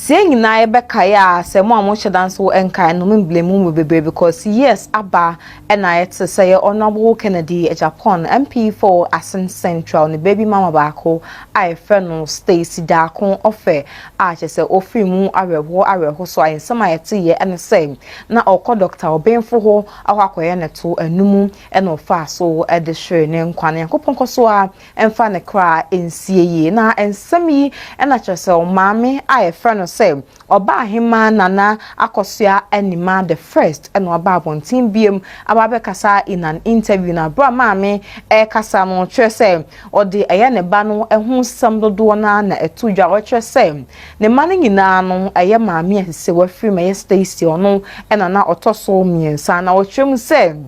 Sɛ yɛn nyinaa yɛbɛkae a, sɛ mo a mohyɛ da nso nkae no, me blame mo bebree because years aba ɛna yɛte sɛ yɛ Honourable Kennedy Agyapong, MP for Asin Central, ne baby mama baako a yɛfrɛ no Stacy Darko Ɔfɛ a kyerɛ sɛ ɔfiri mu awerɛhoɔ awerɛho so a nsɛm a yɛte yɛ ɛne sɛ na ɔkɔ Dr. Ɔbenfo hɔ akɔ akɔyɛ ne to anum ɛna ɔfaa so de hwere ne nkwa no. Nyankopɔn kɔ so a ɛmfa ne kra nsie yie. Na nsɛm yi na kyerɛ sɛ ɔmaame a yɛfrɛ no sɛ Ɔbaahemaa Nana Akosua Animah the first na waba abɔnten biom aba abɛkasa in an interview. Na berɛ a maame ɛrekasa no ɔkyerɛ sɛ ɔde ɛyɛ ne ba no ho nsɛm dodoɔ no ara na ɛto dwa. Ɔkyerɛ sɛ ne mma no nyinaa no ɛyɛ maame a sisi wafiri mu ɛyɛ Stacy ɔno na na ɔtɔ so mmiɛnsa. Na ɔkyerɛ mu sɛ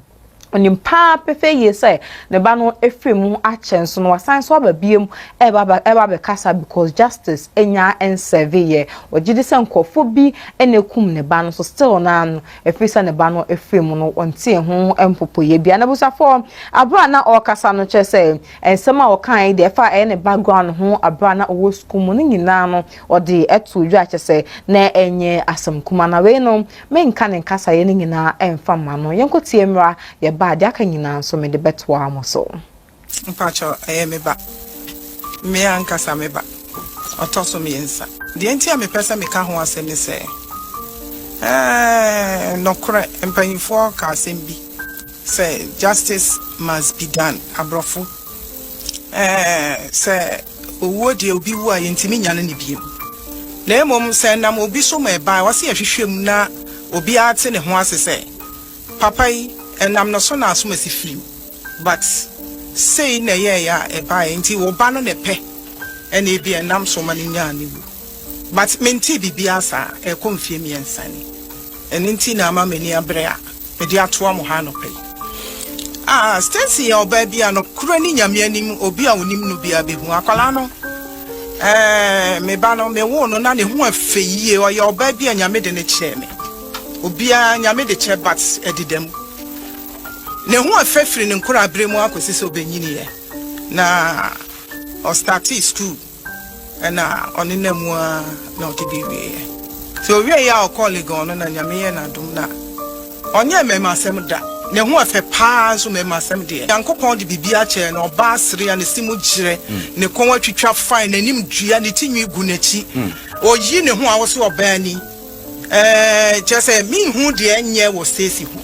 Ɔnim paa pefee yie sɛ ne ba no afiri mu akyɛ nso no wasan nso aba biom ɛreba abɛkasa because justice nya nsɛve yɛ. Ɔgye di sɛ nkorɔfoɔ bi na akum ne ba no so still naa no ɛfiri sɛ ne ba no afiri mu no ɔntee ho mpopoeɛ biara. N'abusuafoɔ aberɛ a na ɔrekasa no kyerɛ sɛ nsɛm a ɔkaeɛ deɛ ɛfa ɛyɛ ne background ho aberɛ a na ɔwɔ sukuu mu no nyinaa no ɔde too dwa kyerɛ sɛ na ɛnyɛ asɛm kuma na wei no Menka ne nkasaeɛ no nyinaa mfa mma no. Yɛnkɔtie mmra, yɛba a, deɛ aka nyinaa nso mede bɛtoa mo so. Mpakyɛw, ɛyɛ me ba. Me ankasa me ba. Ɔtɔ so miensa. Deɛ nti a mepɛ sɛ meka ho asɛm ne sɛ, ɛɛ, nɔkorɛ, mpanyinfoɔ ka asɛm bi sɛ justice must be done, aborɔfo, ɛɛ, sɛ Owuo deɛ obi wu a yɛntumi nyane no bio, na mmom sɛ ɛnam obi so ma ɛba a, ɛwɔ sɛ yɛhwehwɛ mu na obiara te ne ho ase sɛ papa yi ɛnam ne so na asomasi firi mu but sei na ɛyɛeɛ a ɛbaeɛ nti wo ba no na ɛpɛ ɛna ebia ɛnam so ma no nyaa ne wu but mentee biribiara saa ɛrekɔ mfeɛ miɛnsa ni ɛno nti na ama m'ani abere a Mede atoa mo ha anɔpa yi. Ah, Stacy yɛ ɔbaa bi a nokorɛ ne Nyame anim obi a onim no biara bɛhu. Akwadaa no, eh, me ba no, mewoo no na ne ho ɛfɛ yie. Ɔyɛ ɔbaa bi a Nyame de no kyɛɛ me. Obiara, Nyame de kyɛ but ɛdeda mu. Ne ho ɛfɛ firi ne nkoraberɛ mu akɔsi sɛ ɔbɛnyiniiɛ. Na ɔstartee school. Ɛna ɔnenam mu ara na ɔde bi wieɛ. Nti ɔwieɛ a ɔkɔɔ Legon no na Nyame yɛɛ no adom na ɔnyɛɛ mmarimasɛm da. Ne ho ɛfɛ paa nso mmarimasɛm deɛ. Nyankopɔn de biribiara kyɛɛ no, ɔbaa sere a ne se mu gyerɛ, ne kɔn atwitwa fine, n'anim dua, ne ti nwi gu n'akyi. Ɔyi ne ho a wose ɔbaa ni. Ɛɛ kyerɛ sɛ menhu deɛ ɛnyɛ wɔ Stacy ho.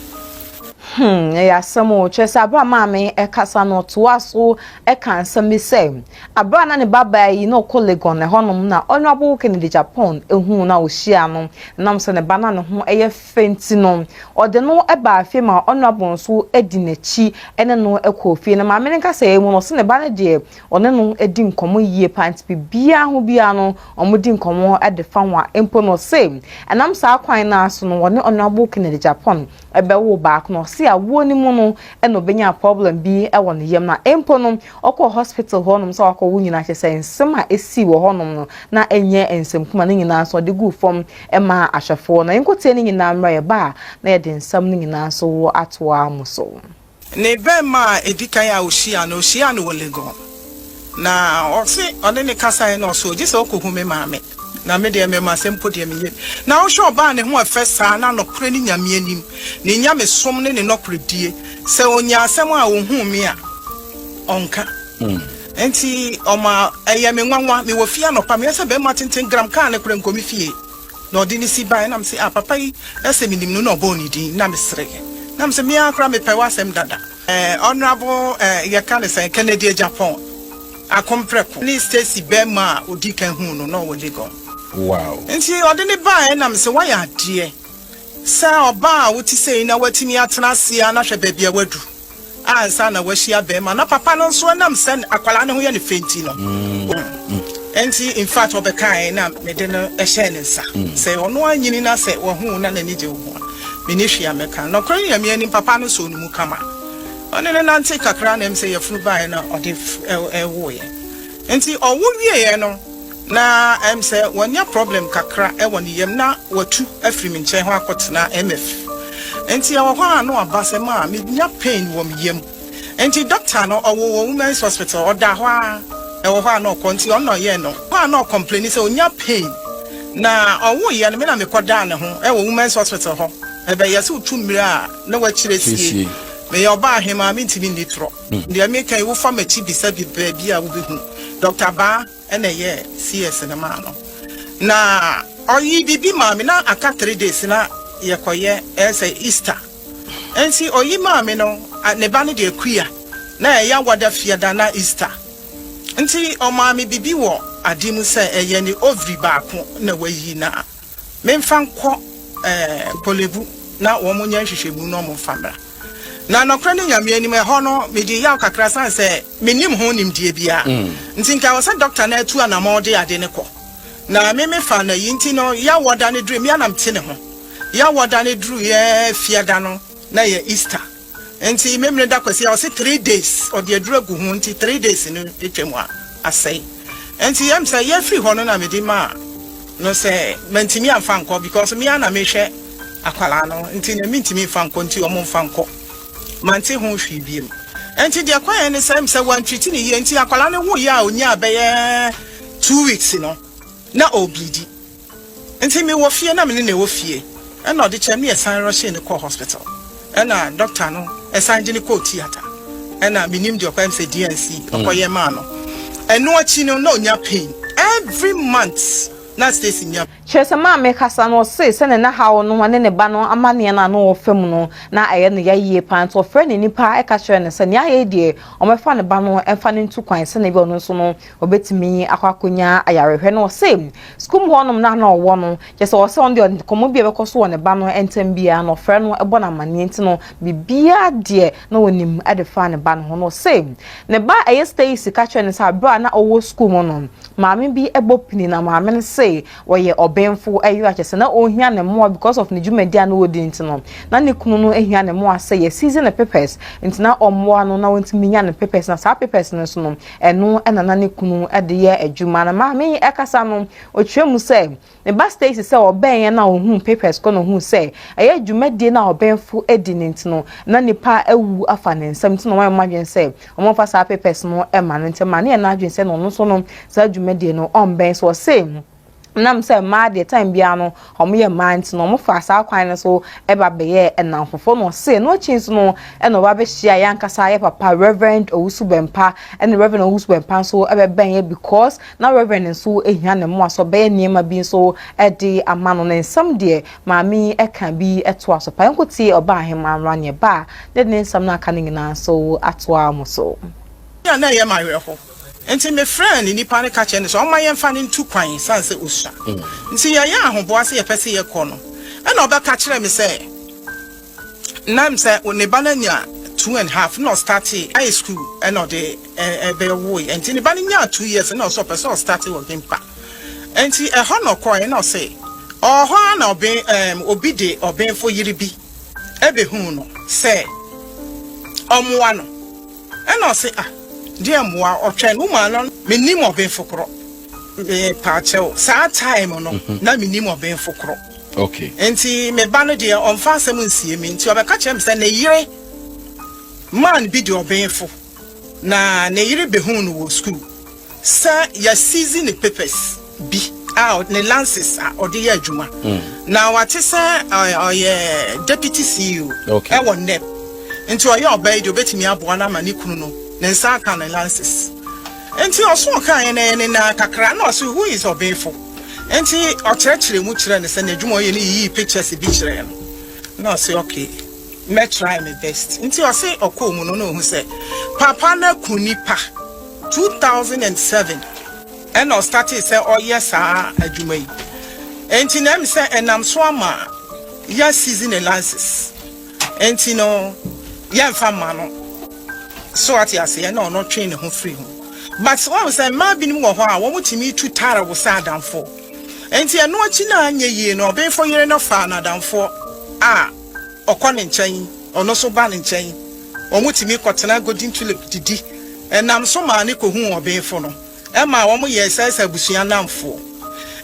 Hmm, ɛyɛ asɛm o. Kyerɛ sɛ, bere a maame rekasa no, ɔtoaa so kaa nsɛm bi sɛ, bere a na ne babaa yi na ɔkɔ Legon ɛhɔnom na Honourable Kennedy Agyapong huu no a ohyiaa no, ɛnam sɛ ne ba no a ne ho yɛ fɛ nti no, ɔde no baa fie ma Honourable nso di n'akyi ne no kɔɔ fie. Na maame no nkasɛeɛ mu no, ɔse ne ba no deɛ, ɔne no di nkɔmmɔ yie paa nti biribiara ho biara no, wɔdi nkɔmmɔ de fa ho a mpo no, ɔse ɛnam saa kwan no ara so no, wɔne Honourable Kennedy Agyapong bɛwoo baako no ɔse awoɔ no mu no na ɔbɛnyaa problem bi wɔ ne yam na mpo no ɔkɔɔ hospital hɔ nom sɛ wakɔ wo nyinaa kyerɛ sɛ nsɛm a ɛsii wɔ hɔ nom no na ɛnyɛ nsɛm kuma ne nyinaa nso ɔde guu fam maa ahwɛfoɔ no. Yɛnkɔtie ne nyinaa mmra yɛba a na yɛde nsɛm no nyinaa nso atoa mo so. Ne bɛmma a edi kan a ohyiaa no, ohyiaa no wɔ Legon. Na ɔse ɔne no kasae na ɔse ogye sɛ ɔkɔhu me maame. Na me deɛ mmɛmasɛm mpo deɛ menyɛ bi. Na wohwɛ ɔbaa a ne ho ɛfɛ saa na nɔkorɛ ne Nyame anim, ne nyamesom ne ne nɔkorɛdie, sɛ ɔnya asɛm a ɔhuu me a, ɔnka. Nti ɔma ɛyɛ me nwanwa. Mewɔ fie anɔpa, meyɛ sɛ bɛmma tenten gram kaa no koraa nkɔ me fie. Na ɔde no si bae na mese ah papa yi ɛsɛ menim no na ɔbɔɔ ne din na mesereeɛ na mese me ara koraa mepɛ w'asɛm dada. Eh honourable eh yɛka no sɛn Kennedy Agyapong Akompreko ne Stacy bɛɛma a ɔdi kan huu no na ɔwɔ Legon. Wow. Nti ɔde no baeɛ na mese woayɛ adeɛ sɛ ɔbaa a wote sei na woatumi atena ase ara na hwɛ baabi a woadu. Ansa na wahyia bɛɛma na papa no nso ɛnam sɛ akwadaa no ho yɛ no fɛ nti no nti infact ɔbɛkae na mede no hyɛɛ ne nsa sɛ ɔno anyini na sɛ wahu wo na n'ani gye wo ho a menni hwee a mɛka. Nɔkorɛ ne Nyame anim papa no sɔɔ ne mu kama ɔne no nante kakra na ɛm sɛ yafunu baeɛ na ɔde woeɛ nti ɔwo wieɛ no. Na ɛm sɛ wanya problem kakra wɔ ne yam na watu afiri me nkyɛn hɔ akɔtena MF. Nti ɛwɔ hɔ a na waba sɛ ma menya pain wɔ me yam. Nti doctor no ɔwɔ wɔ Women's Hospital, ɔda hɔ a ɛwɔ hɔ a na ɔkɔ, nti ɔno na ɔyɛɛ no hɔ a na ɔcomplaini sɛ onya pain. Na ɔwoeɛ no, me na mekɔdaa ne ho ɛwɔ Women's Hospital hɔ. Ɛbɛyɛ sɛ wotu mmerɛ a na wakyerɛ sie. Meyɛ ɔbaa hemaa, mentumi nni torɔ. Deɛ meka yi, wofa m'akyi bisa bi baabi a wobɛhu. Dr. Baa ɛna ɛyɛ CS no maa no. Na ɔyi biribi maa me na aka 3 days na yɛkɔyɛ ɛyɛ sɛ Easter. Nti ɔyi maa me no, ne ba no deɛ kuya na ɛyɛ awada fiada na Easter. Nti ɔmaa me biribi wɔ ade mu sɛ ɛyɛ ne ovary baako na wayi na memfa nkɔ Korle Bu na wɔn nyɛ nhwehwɛmu na wɔn mfa mmra. Na nɔkorɛ ne Nyame anim, ɛhɔ no mede yaw kakra san sɛ menim ho nimdeɛ biara. Nti nka wɔ sɛ doctor no atu anammɔ de ade ne kɔ na me mefa no yi. Nti no yɛawɔda no duru me anam te ne ho, yɛawɔda no duru yɛ fiada no na yɛ Easter. Nti memene da Kwasi a ɔse 3 days ɔde aduru agu ho, nti 3 days no atwa mu a asɛe. Nti yɛm sɛ yɛfiri hɔ no na mede maa no sɛ mantumi amfa nkɔ because me ana mehwɛ akwalaa no, nti na mentumi mfa nkɔ, nti ɔmo mfa nkɔ. Mante ho hwee biem. Nti deɛ kwan ne sɛ sɛ wantreat ne yie, nti akwalaa no wo yɛ a onya bɛyɛ 2 weeks no na ɔbleedi. Nti mewɔ fie na mene na ɛwɔ fie, ɛna ɔde kyerɛ me, yɛsan rɔhyee ne kɔɔ hospital, ɛna doctor no ɛsan gye ne kɔɔ theatre, ɛna menim deɛ ɔkɔyɛ sɛ D&C ɔkɔyɛ maa no. Ɛno akyi no na onya pain every month na Stacy nya. Kyerɛ sɛ maame kasa no, ɔse sɛ ne nahaw no ne ne ba no amanneɛ no a na ɔfa mu no na ɛyɛ no yɛyie paa. Nti ɔfrɛ ne nipa ɛka kyerɛ no sɛ nea ayɛ deɛ, ɔmɛfa ne ba no ɛmfa no ntu kwan sɛne bi ɔno nso no ɔbɛtumi akɔ akɔnya ayarehwɛ. No ɔse sukuu mu hɔnom na ɔwɔ no, kyerɛ sɛ ɔsɛ ɔno deɛ, nkɔmmɔ bi a ɛbɛkɔ so wɔ ne ba no ntɛm biara no, ɔfrɛ no ɛbɔ no amanneɛ. Nti no biribiara deɛ na wɔnim ɛde fa ne ba no ho no. Ɔse ne ba ɛyɛ Stacy ka kyerɛ no sɛ abere a na ɔwɔ sukuu mu no, maame bi ɛbɔ pini na maame no se wɔyɛ ɔbɛnfo ɛyɛ akyɛ sɛ na ɔhia ne mmoa because of ne dwumadi a na wɔdi. Nti no na ne kunu no ehia ne mmoa sɛ yɛ seize ne papers, nti na ɔmmoa no na wɔntumi nya ne papers, na saa papers no nso no ɛno ɛna na ne kunu ɛde yɛ adwuma. Na maame yi ɛkasa no, ɔtwerɛ mu sɛ ne ba Stacy sɛ ɔbɛn yɛn na ohun papers kɔ na ohun sɛ ɛyɛ dwumadie na ɔbɛnfo edi ne. Nti no na nipa awu afa ne nsam, nti na wɔn ayɛ adwene sɛ wɔn fa saa papers no ɛma no. Nti ma ne yɛ n'adwene sɛ na ɔno nso no saa dwumadie no ɔmbɛn so. Ɔse nam sɛ mmaa deɛ, time biara no wɔn yɛ mmaa, nti na wɔn fa saa kwan no so ɛba bɛyɛ ɛnamfofoɔ. Na ɔse no akyi nso no ɛna ɔba abɛhyia yɛn ankasa yɛ papa Reverend Owusu Bɛmpa, ɛna Reverend Owusu Bɛmpa nso ɛbɛbɛn yɛ because na Reverend nso ehia ne mmoa so ɔbɛyɛ nneɛma bi nso ɛde ama no. Ne nsɛm deɛ, maame ɛka bi ɛto aso pa. Nko tie ɔbaa ahema mmra ne ba ne de ne nsɛm no aka no nyinaa nso atoa mo so. Na ɛyɛ ma awerɛho, nti mefrɛ ne nipa no ka kyerɛ no sɛ ɔma yɛmfa no ntu kwan sane sɛ ɔsua. Nti yɛyɛ ahoboa sɛ yɛpɛ sɛ yɛkɔ no, ɛna ɔbɛka kyerɛ me sɛ nam sɛ ne ba no anya 2½ na ɔstarte high school, ɛna ɔde ɛbɛwoe. Nti ne ba no nyaa 2 years na ɔsɛ ɔpɛ sɛ ɔstarte wɔ Gimpa. Nti ɛhɔ na ɔkɔɛ na ɔsɛ ɔwɔ hɔ a na ɔbɛn obi de ɔbɛnfo yere bi ɛbɛhuu no sɛ ɔmmoa no, ɛna ɔse, ah, deɛ mmoa ɔtwɛn no womaa no. Menim ɔbɛnfo korɔ, mepaakyɛw, saa time no na menim ɔbɛnfo korɔ. Nti me ba no deɛ, ɔmfa asɛm nsie me, nti ɔbɛka kyerɛ me sɛ ne yere man bi de ɔbɛnfo na ne yere bɛhuu no wɔ school sɛ yɛseize ne papers bi a ne license a ɔde yɛ adwuma na wate sɛ ɔyɛ deputy CEO ɛwɔ NEP, nti ɔyɛ ɔbaa yi deɛ obɛtumi aboa no ama ne kunu no ne nsa aka ne license. Nti ɔso ɔkaeɛ no ɛyɛ ne nan kakra na ɔso, "Who is ɔbɛnfo?" Nti ɔkyerɛkyerɛ mu kyerɛ no sɛ n'adwuma ɔyɛ no, yiyi pictures bi kyerɛ no na ɔse, "Okay, mɛ try my best." Nti ɔse ɔkɔɔ mu no na ohu sɛ papa no aku nipa 2007 ɛna ɔstarte sɛ ɔyɛ saa adwuma yi. Nti na ɛm sɛ ɛnam so ama yɛ seize ne license, nti no yɛmfa mma no so ate aseɛ na ɔno twe ne ho firi ho. But wɔn sɛ mmaa binom wɔ hɔ a wɔn tumi tu tara wɔ sɛ adamfo. Nti ɛno akyi na anyɛ yie no, ɔbɛnfo yere no fa n'adamfoɔ a ɔkɔ ne nkyɛn, ɔno nso ba ne nkyɛn, wɔn tumi kɔtena Golden Tulip didi. Ɛnam so maa ne kohun ɔbɛnfo no. Ɛma wɔn yɛɛ sɛ sɛ abusua nnamfoɔ.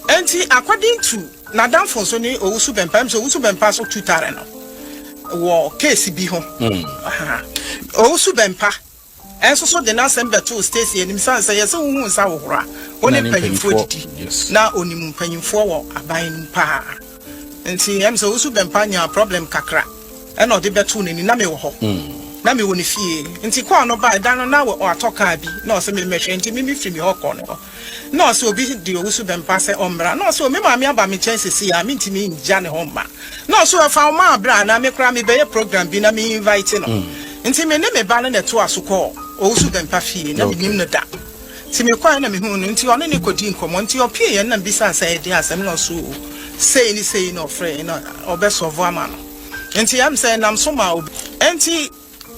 Enti according to n'adamfo nso ne Owusu Bɛmpa, ɛm sɛ Owusu Bɛmpa nso tu tare no wɔ case bi ho. Aha. Owusu Bɛmpa nso so de n'asɛm bɛtoo Stacy anim sane sɛ yɛsɛ wohu nsa hohoro a, wo ne Na ne mpanyimfoɔ mpanyimfoɔ, didi. yes. Na onim mpanyimfoɔ wɔ aban no mu paa. Nti ɛm sɛ Owusu Bɛmpa nyaa problem kakra ɛna ɔde bɛtoo n'ani na mewɔ hɔ. Na mewɔ ne fie. Nti kɔɔ no baa da no na watɔ kaa bi na ɔsɛ me mmɛhwɛ, nti me mefiri me hɔ kɔ ne hɔ. Na ɔsɛ obi de Owusu Bɛmpa sɛ ɔmmra. Na ɔsɛ o, me maame aba me nkyɛn sesi a mentumi ngya ne hɔ mma. Na ɔsɛ ɔfa wo maa berɛ a na me koraa mebɛyɛ program bi na me invite no. Nti me ne me ba no na ɛtoa so kɔɔ Owusu Bɛmpa fie na menim no da. Nti mekɔɛ na mehuu no, nti ɔne ne kɔdii nkɔmmɔ. Nti ɔpie yɛn na mbisaa sɛ ɛde asɛm, na ɔso o, sei ne sei na ɔfrɛ na ɔbɛsɔvo ama no. Nti ɛm sɛ ɛnam so ma obi. Nti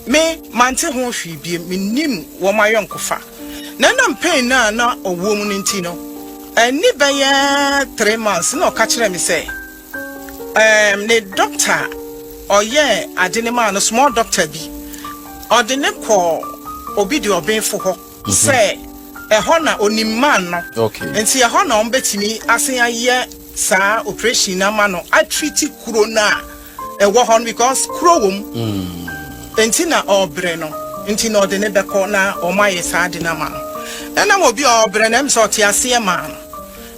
me mante ho hwee biem, mennim wɔn ayɔnkofa. Na ɛnam pain no a na ɔwɔ mu no nti no, ɛni bɛyɛ 3 months na ɔka kyerɛ me sɛ ne doctor ɔyɛ ade ne maa no, small doctor bi, ɔde ne kɔ obi de ɔbenfo hɔ sɛ ɛhɔ na onim man no. Nti ɛhɔ na ɔmbɛtumi asen ayɛ saa operation no ama no, atreat kuro no a ɛwɔ hɔ no, because kuro wɔ mu nti na ɔrebrɛ no, nti na ɔde ne bɛkɔ na ɔmo ayɛ saa ade no ama no. Ɛnam obi a ɔrebrɛ no, ɛm sɛ ɔte aseɛ maa no.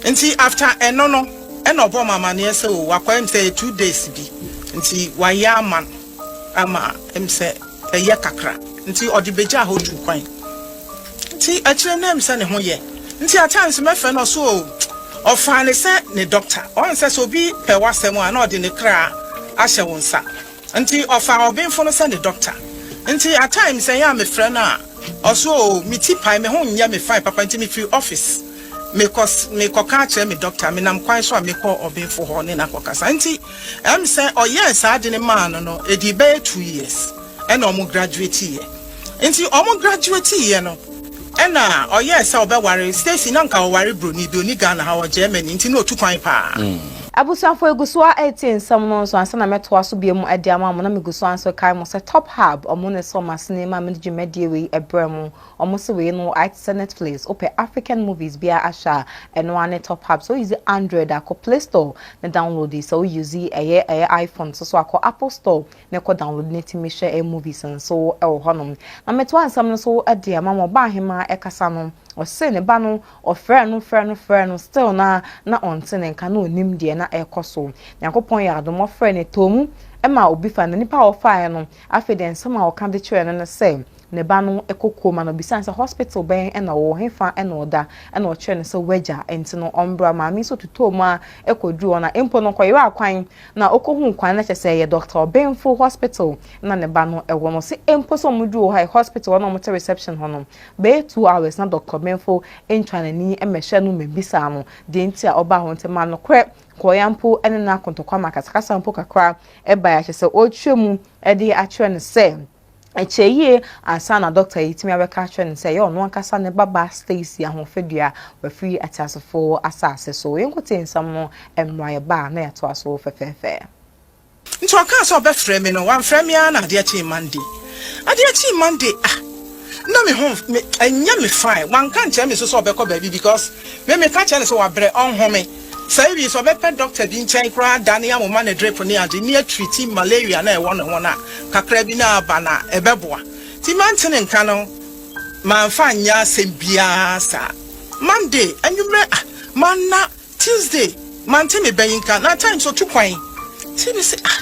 Nti after ɛno no, ɛna ɔbɔ ɔmo amaneɛ sɛ o, wakɔ, ɛm sɛ 2 days bi nti wayɛ ama no ama ɛm sɛ ɛyɛ kakra, nti ɔde bɛgya hɔ tu kwan. Nti akyire no, ɛm sɛ ne ho yɛ, nti at times mɛfrɛ no so o, ɔfaa ne sɛ ne doctor. Ɔn sɛ obi pɛ w'asɛm a, na ɔde ne kra ahyɛ wo nsa, nti ɔfa ɔbenfo no sɛ ne doctor. Nti at times ɛyɛ a mefrɛ no a, ɔso o, me ti pae, me ho nyɛ me fine papa, nti mefiri office mekɔ mekɔka akyerɛ me doctor, menam kwan so a mekɔ ɔbenfo hɔ ne nakɔkasa. Nti ɛm sɛ ɔyɛɛ saa de ne maa no, ɛdi bɛyɛ 2 years ɛna ɔmo graduate yɛ. Nti ɔmo graduate yɛ no, ɛna ɔyɛɛ sɛ ɔbɛware Stacy. Na nka ɔware broni bi, oni Ghana ha, wɔ Germany, nti na otu kwan paa. Abusuafo, egu so a ɛretie nsɛm no nso ansa na mɛtoa so bia mu de ama mo. Na megu so anso kae mo sɛ Top Hub, ɔmo ne sɛ ɔmo asene ma mede dwumadie wei ɛbrɛ mo. Ɔmo sɛ wei no ayɛ te sɛ Netflix. Wopɛ African movies bia ahyɛ a, ɛno ara ne Top Hub. So use Android, akɔ Play Store na download yi. Sɛ wo use ɛyɛ iPhone nso so, akɔ Apple Store na ɛkɔ download ne tumi hwɛ ɛyɛ movies nso ɛwɔ hɔnom. Na metoa nsɛm no so de ama mo. Ɔbaa ahema ɛkasa no, ɔse ne ba no, ɔfrɛ no, frɛ no, frɛ no, still na ɔnte ne nka, na onim deɛ na ɛrekɔ so. Nyankopɔn yɛ adom, ɔfrɛ ne tɔɔ mu ɛma obi fa na nipa a ɔfaeɛ no, afei deɛ nsɛm a ɔka de kyerɛ no no sɛ ne ba no kɔ kurom na obisa sɛ hospital bɛn ɛna ɔwɔ, hefa ɛna ɔda, ɛna ɔkyerɛ no sɛ wagya, nti no ɔmbra. Maame nso tutɔ mu a ɛkɔduru hɔ na mpo no kɔyerɛ akwan na ɔkɔhu kwan na kyerɛ sɛ ɛyɛ Dr Ɔbɛnfo hospital na ne ba no ɛwɔ no. Sɛ mpo sɛ ɔmo duru hɔ a, hospital hɔ na ɔmo te reception hɔ no bɛyɛ 2 hours na Dr Ɔbɛnfo ntwa n'ani mmɛhwɛ no mmɛbisa no deɛ nti a ɔbaa hɔ. Nti ma nokorɛ kɔɔya mpo ɛne n'akontɔkwa ma kasakasa mpo kakra ɛba akyɛ sɛ ɔretwa mu ɛde akyerɛ no sɛ ɛkyɛ yie ansa na doctor yi tumi abɛka akyerɛ no sɛ ɛyɛ ɔno ankasa ne baba Stacy Ahofadua wafiri ateasefoɔ asase so. Yɛnkote nsɛm no mmra, yɛba a na yɛatoa so fɛfɛɛfɛ. Nti ɔkaa sɛ ɔbɛfrɛ me no, wamfrɛ me ara na adeɛ kyee Monday. Adeɛ kyee Monday, ah, na me ho me ɛnyɛ me fine. Wanka nkyerɛ me so sɛ ɔbɛkɔ baabi, because me meka kyerɛ no sɛ wabrɛ, ɔnhome saa ewi sɛ ɔbɛpɛ doctor bi nkyɛn koraa da ne amoma ne drip ne ade ne atreat malaria na ɛwɔ ne ho na kakra bi na aba na ɛbɛboa. Nti mante ne nka no, mamfa nyɛ asɛm biara saa. Monday anwummerɛ, ah, manna. Tuesday mante me bɛyi nka na times otu kwan. Nti me sɛ, ah,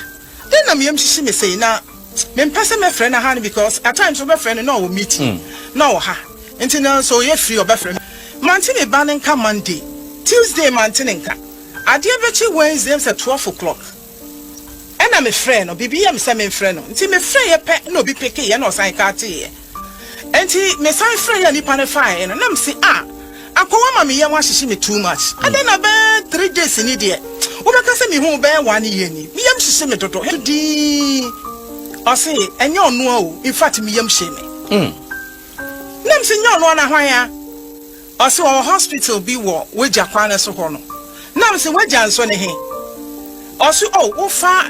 den na meyam hyehye me sei na mempɛ sɛ mɛfrɛ no ha no, because at times wobɛfrɛ no na ɔwɔ meeting na ɔwɔ ha, nti na sɛ ɔyɛ free ɔbɛfrɛ me. Mante me ba no nka Monday, Tuesday mante ne nka. Adeɛ bɛkye Wednesday sɛ 12 o'clock ɛna mefrɛ no. Biribi yɛ me sɛ memfrɛ no, nti mefrɛ yɛ pɛ na obi pick yɛ na ɔsan ka ateeɛ. Nti mesan frɛ yɛ, nipa no faeɛ no, na mese, ah, akɔwa ma meyam ahyehye me too much. Adɛn na bɛɛ 3 days ni deɛ wobɛka sɛ mehu bɛyɛ one year ni, meyam hyehye me dodo dii. Ɔse ɛnyɛ ɔnoa o, in fact meyam hye me. Na mese nyɛ ɔnoa na hwan a? Ɔse ɔwɔ hospital bi wɔ wagya kwan no so hɔ no. Na mese wagya nso ne he? Ɔse o, wofa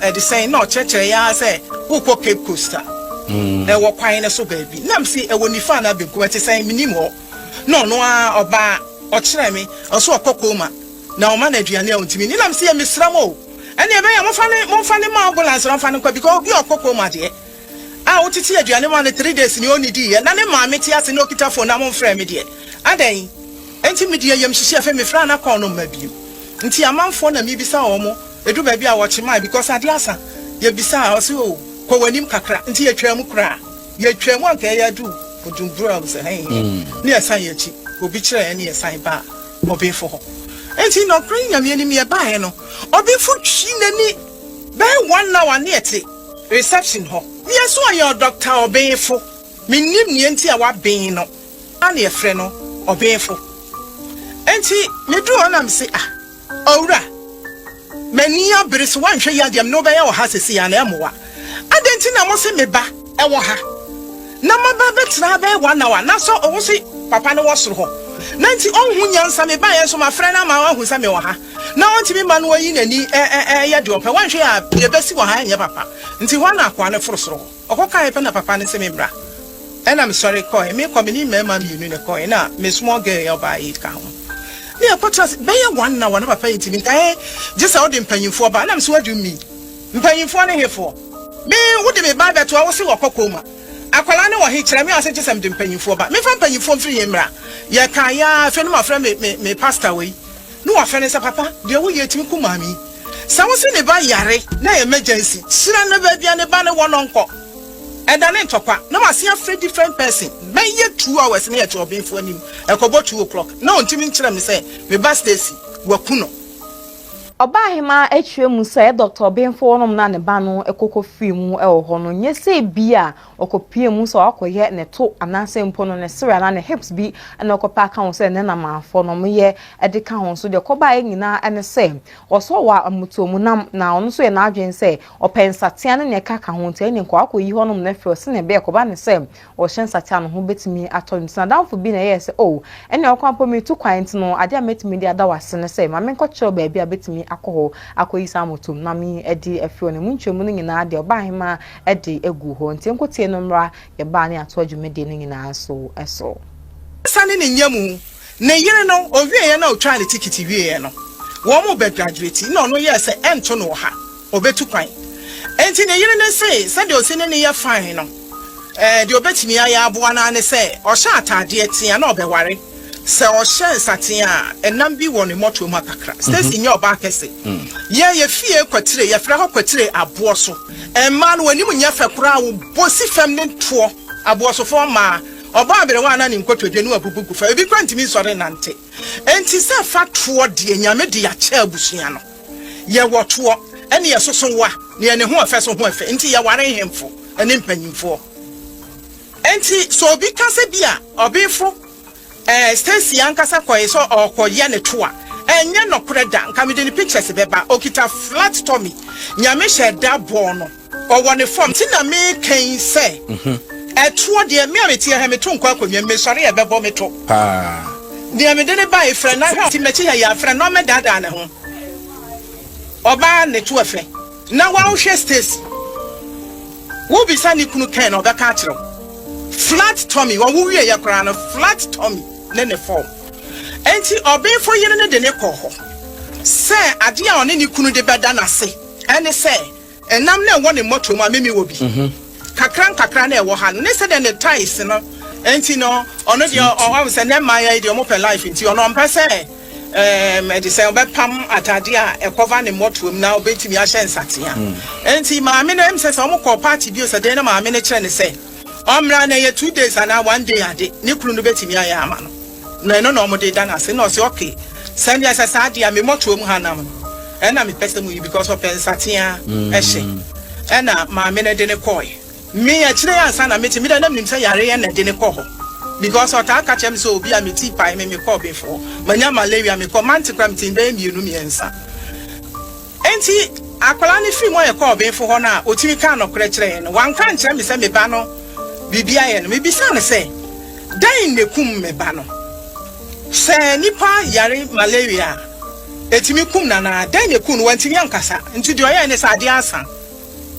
ɛde sɛn na ɔkyerɛkyerɛ yɛ sɛ wokɔ Cape Coast a, ɛwɔ kwan no so baabi. Na mese ɛwɔ nifa na benkum, ɛte sɛn? Menim hɔ. Na ɔno ara ɔbaa ɔkyerɛɛ me, ɔse ɔkɔ coma na ɔma no aduane a ɔntumi nni. Na mese yɛ mesrɛ mo o, ɛnneɛ ɛbɛyɛ a momfa no momfa no mma ambulance na ɔmfa no nkɔ because obi a ɔkɔ coma deɛ a wotete aduane ma no 3 days ne ɔnnidiiɛ na ne maame te ase na ɔkita phone na momfrɛ me deɛ, adɛn nti? Mede ayamhyehye afei mefrɛ a na call no mma bio. Nti amanfoɔ na mebisa wɔn mo ɛdu baabi a wɔkye mae because adeɛ asa. Yɛbisa a, ɔse o, kɔ w'anim kakra. Nti yɛtwaa mu koraa, yɛtwaa mu anka ɛyɛ adu Odumbura sɛ hɛn ne yɛsan yɛ akyi. Obi kyerɛ yɛn ne yɛsan ba ɔbenfo hɔ. Nti nɔkora Nyame anim, yɛbaeɛ no, ɔbenfo twi n'ani bɛyɛ one hour ne yɛte reception hɔ. Yɛ so ɔyɛ Doctor Ɔbenfo. Menim neɛ nti a waben no a ne yɛfrɛ no ɔbenfo. Nti meduru hɔ na mese, "Ah, ɔwura, m'ani abere so woanhwɛ yi adeɛ me ne wobɛyɛ wɔ ha sesi a na ɛmmoa. Adɛn nti na mo se me ba ɛwɔ ha na maba bɛtena ha bɛyɛ one hour na sɛ ɔwo se papa no wɔ soro hɔ na nti ɔnhu nyansa? Mebaeɛ nso mafrɛ no ama wahu sɛ mewɔ ha na ɔntumi ma no ayi n'ani ɛyɛ deɛ ɔpɛ. Woanhwɛ a deɛ bɛsi wɔ ha ɛnyɛ papa." Nti hɔ na akoa no foro soro hɔ ɔkɔkaeɛ pɛ na papa no sɛ me mmra. Ɛna mesɔre kɔɛ. Mekɔ, me ne mmarima mmienu ne kɔɛ na me small girl yɛ ɔbaa yi ka ho ne yɛkɔtena ase bɛyɛ one hour na papa yi ntumi nka ɛ gye sɛ wode mpanyimfoɔ ba. Na mesɛ, "Wadu mi mpanyimfoɔ ne hefoɔ? Me wode me ba bɛtoa wo se wɔkɔ coma, akwalaa ne wɔ he? Kyerɛ me ase gye sɛ mede mpanyimfoɔ ba. Memfa mpanyimfoɔ mfiri he mmra?" Yɛka yɛa afei no mafrɛ me pastor wei ne wafrɛ no sɛ, "Papa, deɛ woyɛ tumi ku maame yi. Sɛ wo se ne ba yare na emergency, kyerɛ no baabi a ne ba ne wɔ no nkɔ." Ɛda ne ntɔkwa na wase afrɛ different person bɛyɛ 2 hours ne yɛte ɔbenfo anim. Ɛkɔbɔ 2 o'clock na ɔntumi nkyerɛ me sɛ me ba Stacy waku no. Ɔbaahema akyerɛ mu sɛ Doctor Ɔbenfo wɔnom na ne ba no kɔkɔ firi mu wɔ hɔ no, nyɛ sɛ bi a ɔkɔpie mu sɛ ɔakɔyɛ ne to anaasɛ mpo no ne sere anaa ne hips bi ɛna ɔkɔpɛ aka ho sɛ ne namanfoɔ no ɔmoyɛ de ka ho. Nso deɛ kɔbaeɛ nyinaa ɛne sɛ ɔsɔ wɔ amutuomu nam na ɔno nso yɛ n'adwene sɛ ɔpɛ nsatea ne nea ɛka ka ho. Nti ɛne nkɔ akɔyi hɔnom no afiri ɔsɛ ne ɛbɛyɛ kɔba ne sɛ ɔhyɛ nsatea no ho bɛtumi atɔ. Nti n'adamfo bi na ɛyɛ sɛ, "Oh, ɛne ɔkwan mpo metu kwan nti no, adeɛ a mɛtumi de ada wase ne sɛ maame nkɔkyerɛw baabi a bɛtumi akɔ hɔ akɔyi saa motom na me de afiri hɔ." Ne mu nkyɛmu no nyinaa deɛ, ɔbaahema de agu hɔ. Nti nkotie no mmra, yɛbaa ne ato adwumadie no nyinaa nso so. Sane ne nyamu ne yere no owieɛ na otwaa ne tikiti wieɛ no, wɔn mo bɛ graduate na ɔno yɛɛ sɛ ɛnto no wɔ ha, ɔbɛtu kwan. Nti ne yere no se sɛdeɛ ɔsi ne ne yɛ fine no, deɛ ɔbɛtumi ayɛ aboa no ne sɛ ɔhyɛ ataadeɛ tea na ɔbɛware. Sɛ ɔhyɛ nsatea a, ɛnam bi wɔ ne mmɔtoɔ mu akakra. Stacy nyɛ ɔbaa kɛse. Yɛn yɛ fie Kwatire, yɛfrɛ hɔ Kwatire Aboɔ so. Mmaa no wɔanim nyɛ fɛ koraa, wobɔ si fam ne toɔ aboɔsofoɔ mmaa. Ɔbaa aberewa na ne nkotodwe ne wabubu gu fam, ebi kora ntumi nsɔre nante. Enti sɛ fa toɔ deɛ, Nyame de akyɛ abusua no. Yɛwɔ toɔ ɛne yɛsoso wa ne yɛne ho ɛfɛ so ho ɛfɛ. Nti yɛware nhemfo ne mpanyimfoɔ. Enti sɛ obi ka sɛ bi a ɔbenfo Stacy ankasa kɔɛ sɛ ɔkɔyɛ ne to a, ɛnyɛ nɔkorɛ da. Nka mede ne pictures bɛba. Okita flat tummy. Nyame hyɛ da bɔɔ no, ɔwɔ ne fam. Nti na meka yi sɛ ɛtoɔ deɛ, me a meteɛ ha, meto nkɔ akonnwa mu, mesɔre a ɛbɛbɔ me to. Deɛ mede ne ba efrɛ na hwɛ ti m'akyi ha yi afrɛ na ɔmɛdaadaa ne ho. Ɔbaa ne to ɛfɛ na wɔahwɛ Stacy, wobisa ne kunu Ken na ɔbɛka akyerɛ wo. Flat tummy, ɔwo wie yɛ koraa no, flat tummy ne ne form. Enti ɔbenfo yere no de ne kɔ hɔ sɛ adeɛ a ɔne ne kunu de bɛda n'ase ɛne sɛ ɛnam na ɛwɔ ne mmɔtoɔ mu a mimi wɔ bi kakra nkakra na ɛwɔ ha no ne sɛdeɛ ne thighs no. Enti no ɔno deɛ, ɔwɔ sɛ ne mmaa yi deɛ, ɔmo pɛ life. Nti ɔno ɔmpɛ sɛ ɛde sɛ ɔbɛpam atadeɛ a ɛkɔva ne mmɔtoɔ mu na ɔbɛtumi ahyɛ nsatea. Enti maame no ɛm sɛ ɔmo kɔ party bi o, sɛ deɛ na maame no kyerɛ ne sɛ ɔmmra na ɛyɛ 2 days anaa one day ade ne kunu no bɛtumi ayɛ ama no na ɛno na ɔmo de da n'ase. Na ɔsɛ okay, sɛnea sɛ saa deɛ a me mmɔtoɔ mu ha nam no ɛna mepɛ sɛ mu yi because ɔpɛ nsatea ɛhyɛ. Ɛna maame no de ne kɔɔɛ. Me akyire ansa na mete, me dɛ na menim sɛ yareɛ na ɛde ne kɔ hɔ because ɔtaa ka kyerɛ me sɛ obi a me ti pae me, mekɔ ɔbenfoɔ, manya malaria, mekɔ mante kora mete bɛyɛ mmienu mmiɛnsa. Enti akwadaa no firi mu a yɛkɔ ɔbenfo hɔ no a, ɔtumi kaa nɔkorɛ kyerɛ yɛn no, wanka nkyerɛ me sɛ me ba no biribi ayɛ no. Mebisa no sɛ, dɛn na ekum me ba no? Sɛ nipa yare malaria a, ɛtumi kum nana, dɛn na ekum no? Wantumi ankasa. Nti deɛ ɔyɛɛ ne sɛ adeɛ asa,